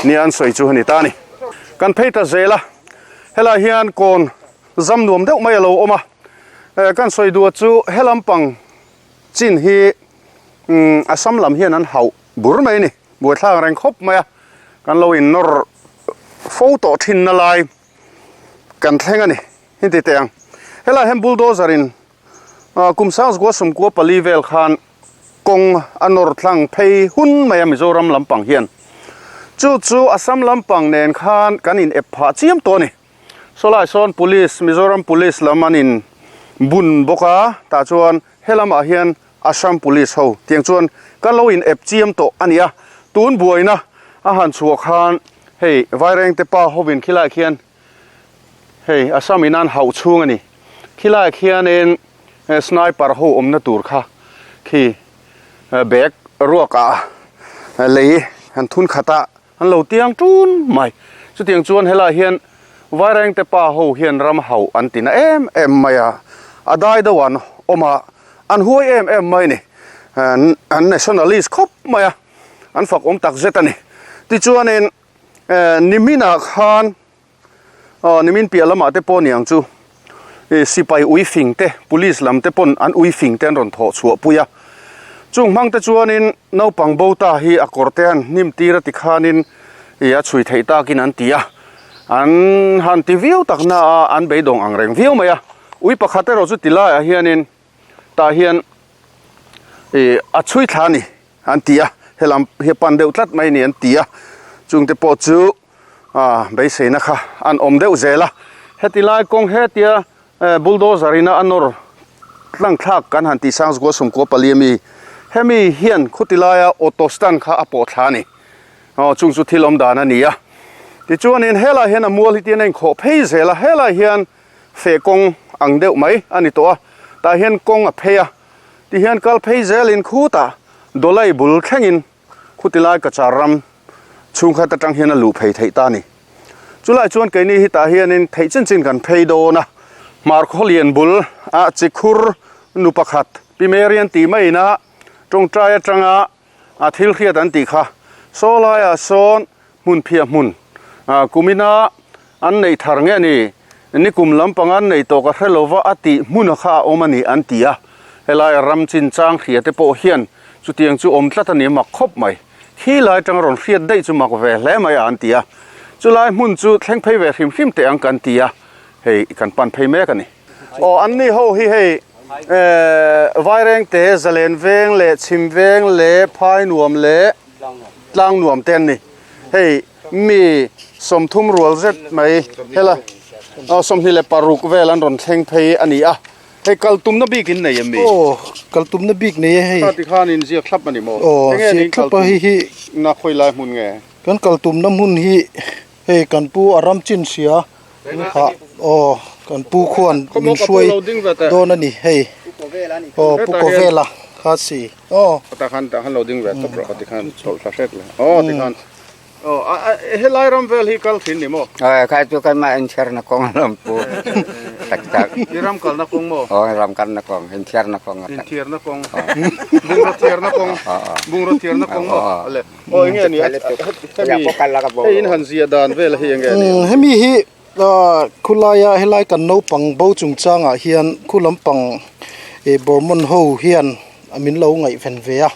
nia an sawi chu a ni ta a ni kan phei ta zel a helai hian kawn zam nuam deuh mai a lo awm a. Eh kan sawi duh chu he lampang chin hi umm Assam lam hian an hauh bur mai a ni buaithlak reng khawp mai a kan lo in nawr fo tawh thin na lai kan thleng a ni hei ti teh ang helai hian bulldozer in ah kum sangzukua sawmkua pali vel khan kawng a nawr tlang phei hun mai a Mizoram lampang hian chu chu Assam lampang nen khan kan in ep phah chiam tawh a ni. Sawlai sawn Police, Mizoram Police lam an in bun bawk a, tah chuan he lamah hian Assam Police ho tiang chuan ka lo in ep chiam tawh a ni a, tun buaina a han chhuah khan hei Vairengte pa hovin khilaiah khian hei Assam in an hauh chhung a ni, khilaiah khianin sniper ho awmna tur kha khi bag ruakah lei an thun khat a. An lo tiang tun mai. Chutiang chuan helaiah hian Vairengte pa ho hian ram hauh an ti na em em mai a, a dai deuh an awm a, an huai em em mai a ni. An nationalist khawp mai a, an fak awm tak zet a ni. Tichuanin niminah khan. Aw nimin piah lamah te pawh niang chu ih sipai ui fing te police lam te pawn an ui fing te an rawn thawh chhuah pui a. Chung hmang te chuanin naupang bo ta hi a kawr te an hnim tir a ti khanin ih a chhui theih takin an ti a. An han ti viau tak na a an beidawng ang reng viau mai a. Ui pakhat erawh chu ti laiah hianin tah hian ih a chhui thla a ni an ti a, helam hi a pan deuh tlat mai a ni an ti a, chungte pawh chu ah beiseina kha an awm deuh zel a, heti lai kawng hetia bulldozer ina a nawr tlang thlak kan han tih sang zukua sawmkua pali ami hemi hian khuti laia auto stand kha a pawh thla a ni aw chung chu thil awm dan a ni a, tichuanin helaiah hian a mual hi tian a inkhawh phei zel a, helaiah hian feh kawng ang deuh mai a ni tawh a, tah hian kawng a phei a, tihian kal phei zelin khutah Dawlai bul thlengin khuti lai Cachar ram chhungkhat atang hian a luh phei theih ta a ni. Chulai chuan keini hi tah hianin theih chin chin kan phei dawn a, Hmar Khawlian bul ah Chikhur nu pakhat Pi Marian tih maiin a tawngtai atanga a thil hriat an tih kha saw laiah sawn hmun phiah hmun kumina an neih thar nge ni nikum lampang an neih tawh ka hre lova a tih hmuna kha a awm a ni an ti a, helai ram chinchang hria te pawh hian chutiang chu awm tlat a ni mak khawp mai, khi lai atanga rawn hriat daih chu mak ve hle mai a an ti a, chulai hmun chu thleng phei ve hrim hrim teh ang kan ti a, hei kan pan phei mek a ni. Aw an ni ho hi hei Vairengte, Zalen veng leh Chhim veng leh Phai nuam leh Tlang nuam te an ni. Hei mi 30 rual zet mai hela aw 26 vel an rawn thleng phei a ni a. Hei kal tumna bik in nei em mi? Aw kal tumna bik nei e hei. Kha tikhan in ziak thlap a ni maw? Aw ziak thlap a hei hi. Na khawi lai hmun nge? Kan kal tumna hmun hi Hei kan pu a ram chin hria ha aw kan pu khuan min hruai dawn a ni hei aw pu Kawvela kha si aw. Ta khan ta khan lo ding ve tawp rawh ti khan chawlh thla hret le aw ti khan aw helai ram vel hi kal thin ni maw? Aw khai chu kan mah inthiarna kawng a lawm pu tak tak. I ram kalna kawng maw? Aw ram kalna kawng inthiarna kawng a tak. Inthiarna kawng bungraw thiarna kawng bungraw thiarna kawng maw? Ale. Aw enge ni a hemi hei in han ziah dan vel hi enge ni ang. Hemi hi khulaia helai kan naupang bo chungchangah hian khu lampang ih Burman ho hian min lo ngaihven ve a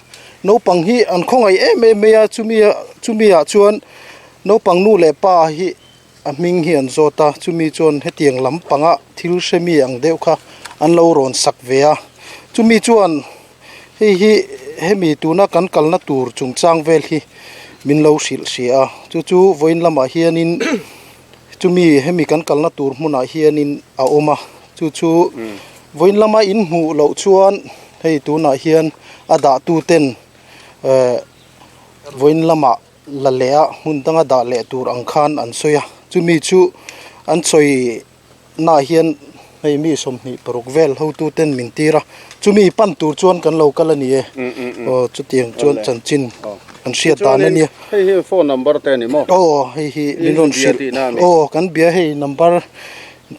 naupang hi an khawngaih em em mai a chumi chumi ah chuan naupang nu leh pa hi a hming hi an zawt a chumi chuan hetiang lampanga thil hre mi ang deuh kha an lo rawn sak ve a chumi chuan. Hei hi hemi tuna kan kalna tur chungchang vel hi min lo hrilh hria a chu chu vawiin lamah hianin chumi hemi kan kalna tur hmunah hianin a awm a chu chu vawiin lama in hmuh loh chuan hei tunah hian a dah tu ten ehh vawiin lamah la leh a hmun danga dah leh tur ang khan an sawi a chumi chu an sawi. Naah hian hei mi 26 vel hotu ten min tir a, chumi pan tur chuan kan lo kal a ni e. Aw chutiang chuan chanchin kan hriat dan a nia. Hei hi phone number te a ni maw? Aw hei hi min rawn hrilh. Aw kan bia hei number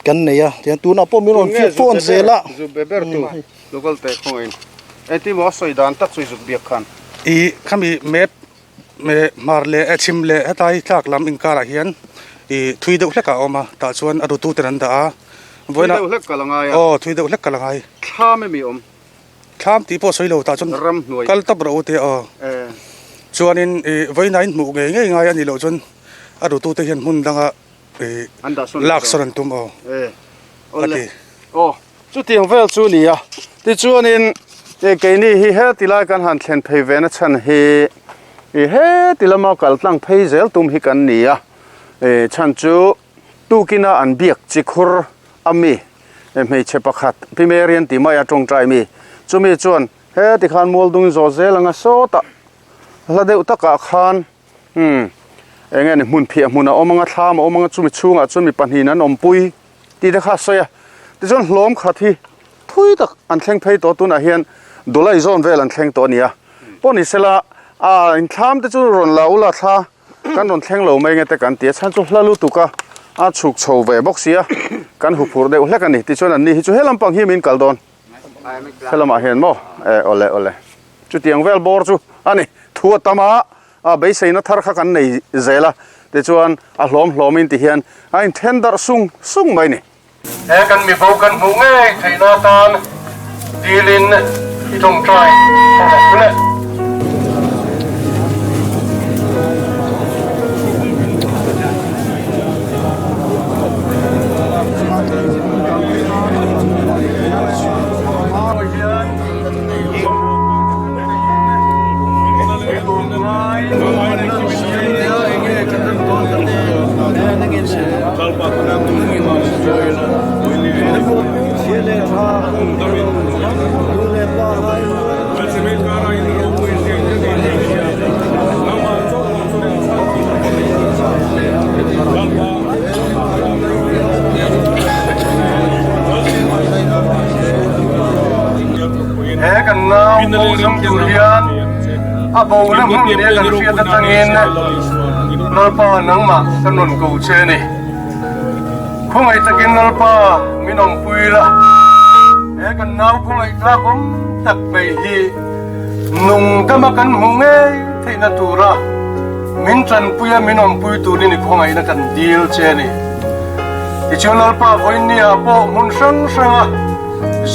kan nei a, tiang tunah pawh min rawn phone zel a. Zu be ber tu local te khawngin engtin maw a sawi dan tak chu i zuk biak khan. I khami map Hmar leh a chhim leh hetlai tlak lam inkarah hian ih thui deuh hlek a awm a tah chuan a rutu ten an dah a Thui deuh hlek ka la ngai a. Aw thui deuh hlek ka la ngai. Thlam emi awm? Thlam tih pawh sawi lo tah chuan Ram hnuai. Kal tawp rawh u te aw. Chuanin ih vawiin in hmuh ngei ngei ngai a nih loh chuan a rutu te hian hmun danga ih An dah sawn lak sawn an tum aw. A ti. Aw Chutiang vel chu ni a, tichuanin keini hi heti lai kan han thlen phei ve na chhan hi i heti lama kal tlang phei zel tum hi kan ni a, chhan chu tukina an biak chi khur a mi hmeichhe pakhat Pi Mary an tih mai a tawngtai mi, chumi chuan heti khan mual dung zawh zel anga sawtah hla deuh takah khan umm eng nge ni hmun phiah hmun a awm anga thlam a awm anga chumi chhungah chuan mi pahnihin an awmpui. Tih te kha a sawi a, tichuan hlawm khat hi thui tak an thleng phei tawh tunah hian Dawlai zawn vel an thleng tawh a ni a, pawh ni sela a inthlam te chu rawn la ula thla kan rawn thleng lo mai nge te kan ti a, chhan chu hla lutuk a a chhuk chho ve bawk si a, kan huphurh deuh hlek a ni, tichuan an ni hi chu he lampang hi min kal dawn he lamah hian maw e awle awle chutiang vel bawr chu a ni thu a tam a. a beiseina thar kha kan nei zel a, tichuan a hlawm hlawmin ti hian a inthen darh sung sung mai a ni. He kan mibo kan hmuh ngei theihna atan dilin i tawngtai ho ang le. He kan nau bo zawng tur hian a bona hmun nia kan hriat atangin Lalpa nangmah ka rawn ko che a ni. Khawngaih takin Lalpa min awmpui la, he kan nau khawngaih tlak awm tak mai hi nung dama kan hmuh ngei theihna tura min tanpuia min awmpui turin i khawngaihna kan dil che a ni. Tichuan Lalpa vawinia pawh hmun hrang hranga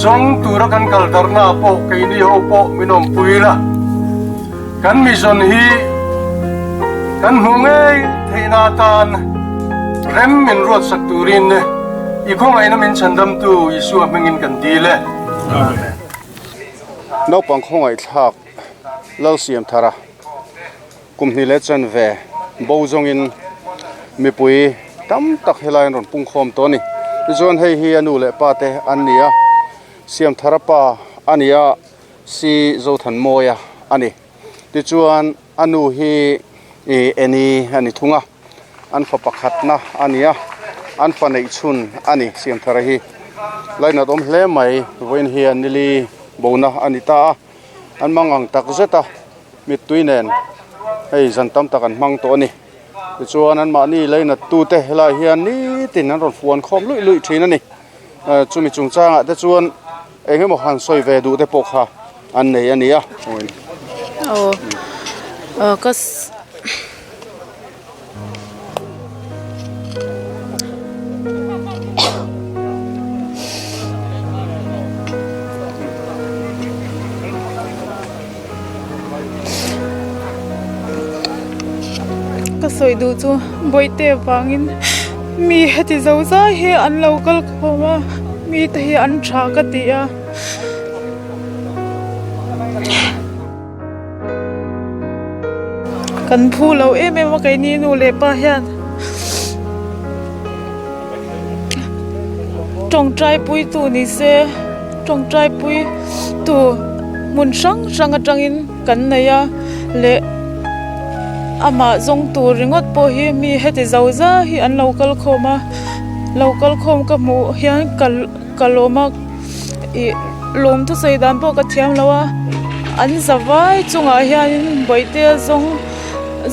zawng tura kan kal darhna pawh keini ho pawh min awmpui la, kan mizawn hi kan hmuh ngei theihna atan rem min ruatsak turin i khawngaihna min chhandamtu Isua hmingin kan dil e. Amen. Naupang khawngaihthlak Lalsiamthara Kum hnih leh chanve bo zawngin mipui tam tak helai an rawn pung khawm tawh a ni. Tichuan hei hi a nu leh pa te an ni a, Siamthara pa a ni a, Si Zothanmawia a ni. Tichuan a nu hi ih Eni a ni thung a, an fa pakhatna a ni a, an fa neih chhun a ni Siamthara hi. Lainat awm hle mai, vawiin hian nili bona a ni ta a, an mangang tak zet a. Mittui nen hei zan tam tak an hmang tawh a ni. Tichuan anmahni leinat tute helai hian nitin an rawn fuan khawm luih luih thin a ni. Chumi chungchangah te chuan eng emaw han sawi ve duh te pawh kha an nei a ni a. Aw ka Ka sawi duh chu bawihte vangin mi heti zo zai hi an lo kal khawm a mite hi an tha ka ti a. Kan phu lo em em a keini nu leh pa hian tawngtai pui tu ni se tawngtai pui tu hmun hrang hrang atangin kan nei a leh amah zawng tur ringawt pawh hi mi heti zo zai hi an lo kal khawm a lo kal khawm ka hmuh hian ka ka lawm a. Ih lawm thusawi dan pawh ka thiam lo a an za vai chungah hianin bawihte zawng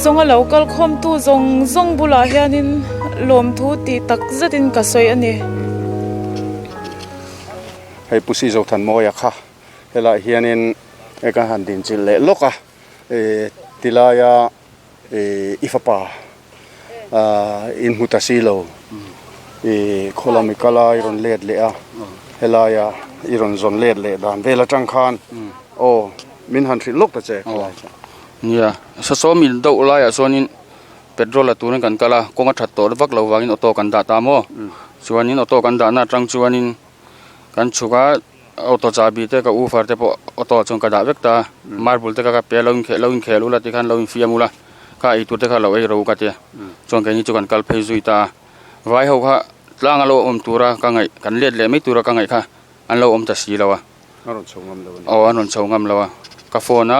zawnga lo kal khawm tu zawng zawng bulah hianin lawmthu tih tak zetin ka sawi a ni. Hei Pu Sizothanmawia kha helaiah hianin hei ka han dinchilh leh lawk a ih tilaia ih i fapa in hmu ta si lo ih khaw lam i kal a i rawn let leh a helaia i rawn zawn let leh dan vel atang khan aw min han hrilh lawk ta che khalai chu. Nia sasawm in deuh laiah chuanin petrol la turin kan kal a kawng a that tawh vak lo vangin auto kan dah ta maw chuanin auto kan dahna atang chuanin kan chhuk a. Auto chahbi te ka u far te pawh auto ah chuan ka dah vek ta a, marble te kha ka pe a lo inkhel lo inkhel ula tikhan lo infiam ula kha ei tur te kha lo ei ro ka tia chuan keini chu kan kal phei zui ta a, vai ho kha tlang a lo awm tura ka ngaih kan let leh mai tura ka ngaih kha an lo awm ta si lo a, a rawn chho ngam lo a ni. Aw an rawn chho ngam lo a, ka phone a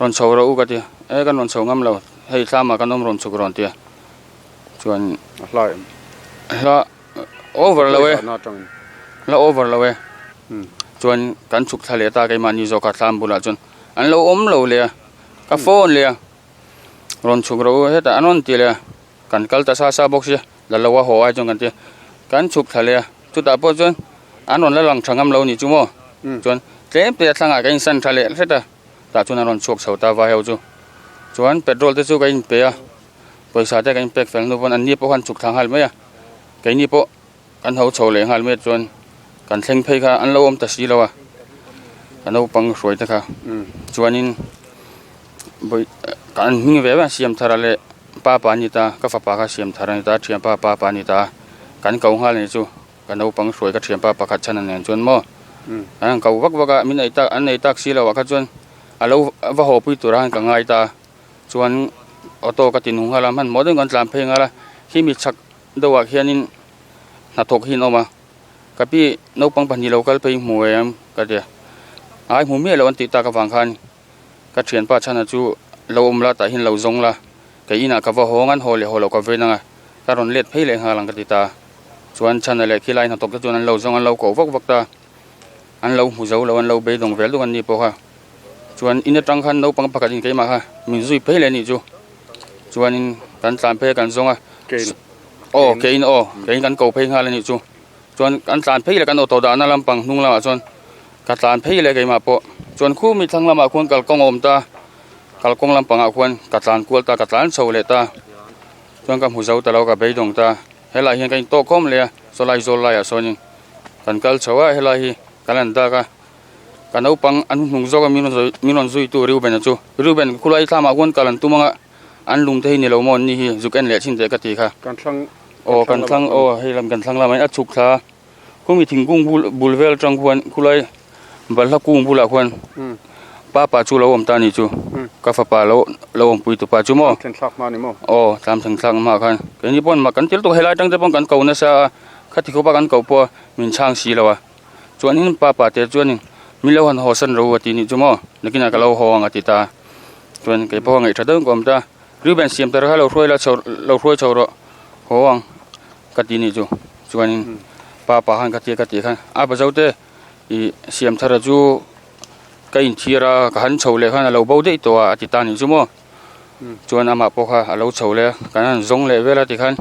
rawn chho rawh u ka tia e kan rawn chho ngam lo hei thlam ah kan awm rawn chhuk rawn tia chuan a hla em? Hla. Over lo e la over lo e chuan kan chhuk thla leh ta keimahni zawk a thlam bulah chuan an lo awm lo leh a ka phone leh a rawn chhuk rawh u hetah an rawn ti leh a kan kal ta sa sa bawk sia la lo a haw ai chuan kan ti a kan chhuk thla leh a chutah pawh chuan an rawn la lang tha ngam lo a nih chu maw chuan tlem te a thlangah kan insan tha leh hret a tah chuan an rawn chhuak chho ta vai ho chu. Chuan petrol te chu ka inpe a, pawisa te ka inpek fel hnu pawn an ni pawh khan chhuk thla nghal mai a, keini pawh kan ho chho leh nghal mai a chuan kan thleng phei kha an lo awm ta si lo a, ka naupang hruai te kha chuanin an hming ve ve a siam thar a leh papa a ni ta ka fapa kha siam thar a ni ta thianpa papa a ni ta kan ko nghal a ni chu. Ka naupang hruai ka thianpa pakhat chhan a nen chuan maw an han ko vak vak a, min ei tak an ei tak si lo ah kha chuan a lo va haw pui turah khan ka ngai ta a, chuan auto ka ti nung nghal a, hmanhmawh deuhin kan tlan phei nghal a, khi mi chhak deuh ah khianin hnathawk hi an awm a, ka pi naupang pahnih lo kal phei hmu em ka ti a, ai hmu miah loh an tih tak avang khan ka thianpa chhana chu lo awm la tah hian lo zawng la, kei inah ka va hawng an haw leh haw loh ka ven ang a, ka rawn let phei leh nghal ang ka ti ta a. Chuan chhana leh khilai hnathawk te chuan an lo zawng an lo koh vak vak ta, an lo hmu zo lo an lo beidawng vel deuh an ni pawh kha. Chuan in atang khan naupang pakhat in keimah kha min zui phei leh a nih chu. Chuanin kan tlan phei a kan zawng a, aw keiin aw keiin kan ko phei nghal a nih chu. Chuan kan tlan phei leh kan auto dahna lampang hnung lamah chuan ka tlan phei leh keimah pawh. Chuan khumi thlang lamah khuan kalkawng a awm ta, kalkawng lampangah khuan ka tlan kual ta ka tlan chho leh ta. Chuan ka hmu zo ta lo ka beidawng ta. Helai hian ka intawk khawm leh a, sawlai zawl laiah sawnin kan kal chho a, helai hi kan han dak a, ka naupang an hnung zawk a min rawn min rawn zuitu Reuben-a chu, Reuben khulai thlamah khuan kal an tum ang a, an lung te hi ni lo maw an ni hi zuk en leh chhin teh ka ti kha. Kan thlang aw kan thlang aw hei lam kan thlang lamah hian a chhuk thla a. Khumi thingkung bul bul vel atang khuan khulai balhla kung bulah khuan papa chu lo awm ta a ni chu ka fapa lo lo awmpui tupa chu maw aw tlam thleng thlak hma khan keini pawn mak kan tel tawh helai atang te pawn kan ko nasa a khati khawpa kan ko pawh min chhang si lo a chuanin papa te chuanin min lo han haw san ro a ti nih chu maw nakinah ka lo haw ang a ti ta chuan keipawh a ngaih tha deuh ka awm ta Reuben siam tar kha lo hruai la chho lo hruai chho rawh haw ang. Ka ti nih chu chuanin pa pa khan ka tia ka tih khan a bazo te ih siam thar a chu ka inthiar a ka han chho leh khan a lo bo daih tawh a a ti ta nih chu maw chuan amah pawh kha a lo chho leh a kan han zawng leh vel a ti khan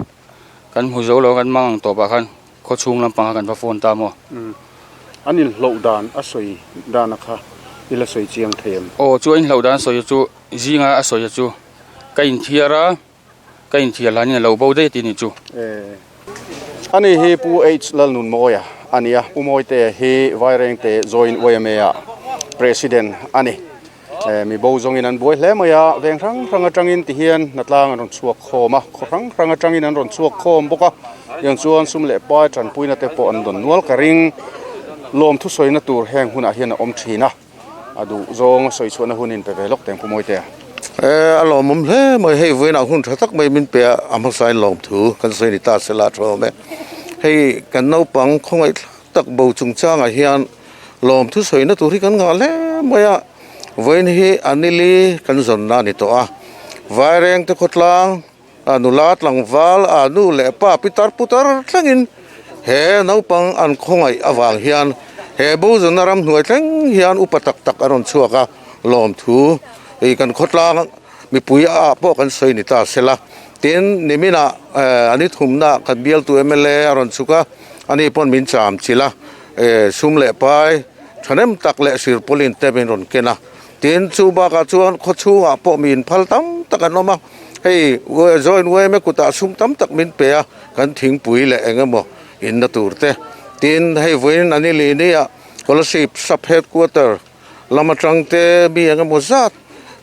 kan hmu zo lo kan mang ang tawp ah khan khaw chhung lampang kha kan va phone ta maw. An inhloh dan a sawi dana kha i la sawi chiang thei em? Aw chu a inhloh dan a sawi chu zinga a sawi chu ka inthiar a. Ka inthiar hlanin a lo bo daih tih ni chu. Ani hi Pu H Lalnunmawia a ni a, Pu Mawitea hi Vairengte Joint YMA-ah President a ni. Mi bo zawngin an buai hle mai a, veng hrang hrang atangin tihian hnatlang an rawn chhuak khawm a, khaw hrang hrang atangin an rawn chhuak khawm bawk a, tiang chuan sum leh pai tanpuina te pawh an dawn nual ka ring. Lawm thusawina tur heng hunah hian a awm thin a. A duh zawng a sawi chhuahna hun in pe ve lawk teng Pu Mawitea. E, a lawmawm hle mai, hei vawiinah hun tha tak mai min pe a, a hmasain lawmthu kan sawi ni ta se la tha awm e. Hei kan naupang khawngaih thlak tak bo chungchangah hian lawmthu sawina tur hi kan ngah hle mai a, vawiin hi a nili kan zawnna a ni tawh a, Vairengte khawtlang, A nula tlangval, a nu leh pa pitar putar thlengin he naupang an khawngaih avang hian he Bozana ramhnuai thleng hian upa tak tak a rawn chhuak a, lawmthu i kan khawtlang mipui ah pawh kan sawi ni ta sela. Tin, niminah a ni thumna kan bialtu mla a rawn chhuk a, ani pawn min cham chilh a, sum leh pai thahnem tak leh sirpawlin te min rawn ken a. Tin, chu bakah chuan khaw chhungah pawh mi inphal tam tak an awm a, hei joint yma kutah sum tam tak min pe a, kan thingpui leh eng emaw inna tur te. Tin, hei vawiin an i lini a Kolasib sub headquarter lam atang te mi eng emaw zat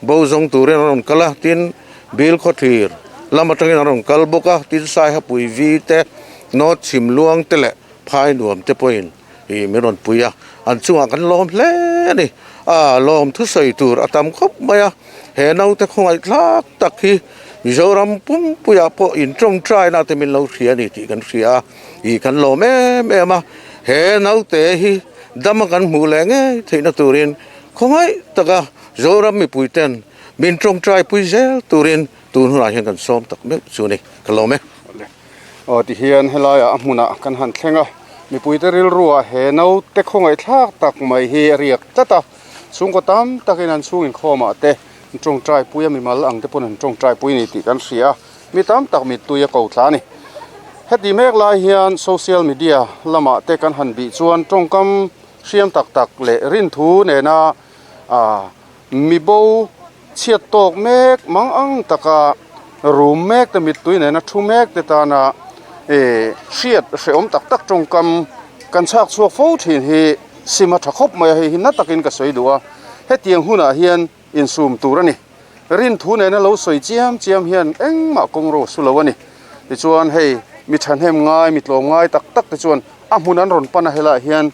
bo zawng turin an rawn kal a, tin, Bilkhawthlir lam atangin an rawn kal bawk a, tin Saihapui vi te, North Chhimluang te leh Phainuam te pawhin Ih min rawn pui a, an chungah kan lawm hle a ni. A lawm thusawi tur a tam khawp mai a, he naute khawngaih thlak tak hi Mizoram pumpuiah pawh in tawngtaina te min lo hria a ni tih kan hria a, ih kan lawm em em a. He naute hi dama kan hmuh leh ngei theihna turin khawngaih taka Zoram mipuiten min tawngtai pui zel turin tun hunah hian kan sawm tak meuh chu a ni, ka lawm e. Aw tihian helaiah a hmunah kan han thleng a, mipuite rilruah he naute khawngaihthlak tak mai hi a riak tlat a, chhungkaw tam takin an chhung inkhawmah te an tawngtai pui a, mimal ang te pawn an tawngtai pui a ni tih kan hria a, mi tam tak mittui a ko thla a ni. Heti mek lai hian social media lamah te kan han bih chuan tawngkam hriam tak tak leh rinthu nena ah mibo. Chhiat tawk mek mang ang taka rum mek te mittui nena thu mek te tana ih hriat hrehawm tak tak tawngkam kan chhak chhuak fo thin hi sim a tha khawp mai a, hei hi na takin ka sawi duh a, hetiang hunah hian insum tur a ni. Rin thu nena lo sawi chiam chiam hian engmah kawng ro su lo a ni. Tichuan hei mi thahnem ngai, mi tlawm ngai tak tak te chuan a hmun an rawn pan a helaiah hian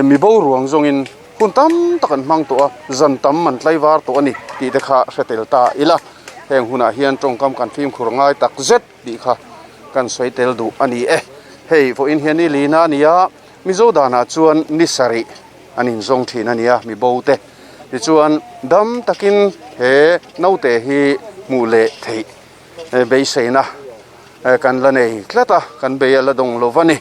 Mi bo ruang zawngin hun tam tak an hmang tawh a, zan tam an tlaivar tawh a ni tih te kha hre tel ta ila. Heng hunah hian tawngkam kan fimkhur ngai tak zet tih kha kan sawi tel duh a ni e. Hei vawiin hian ni lina a ni a, Mizo danah chuan ni sarih an inzawng thin a ni a, mi bo te. Tichuan dam takin he naute hi hmuh leh theih beiseina kan la nei tlat a, kan bei a la dawng lo va ni.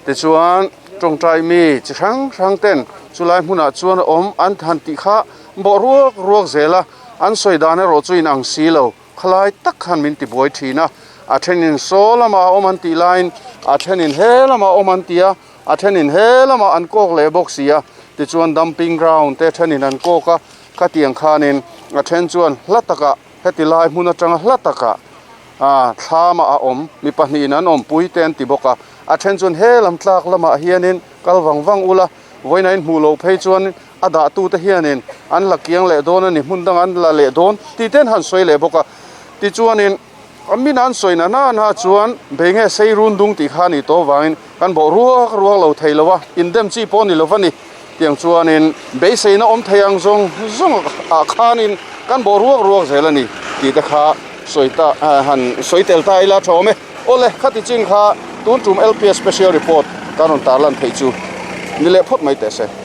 Tichuan, tawngtai mi chi hrang hrang ten chulai hmunah chuan a awm an han tih kha bawh ruak ruak zel a, an sawi dan erawh chu inang si lo, khalai tak khan min ti buai thin a, a thenin saw lamah a awm an tih laiin a thenin he lamah a awm an ti a, a thenin he lamah an kawk leh bawk si a, tichuan dumping ground te thenin an kawk a, khatiang khanin a then chuan hla takah Heti lai hmun atanga hla takah thlamah a awm, mi pahnihin an awmpui te an ti bawk a, a then chuan he lam tlak lamah hianin kal vang vang ula, vawiin a inhmuh loh phei chuan a dahtute hianin an la kiang leh dawn a ni, hmun dangah an la leh dawn tih te an han sawi leh bawk a. Tichuanin a min an sawi na na na chuan bei nge sei run dung tih kha a nih tawh avangin kan bawh ruak ruak lo thei lo a, indem chi pawh a ni lo va ni. Tiang chuanin beiseina awm thei ang zawng zawng ah khanin kan bawh ruak ruak zel a ni tih te kha sawi ta han sawi tel ta ila tha awm e. Awle, khati chin kha tun tum LPS Special Report kan rawn tarlan theih chu ni leh phawt mai teh se.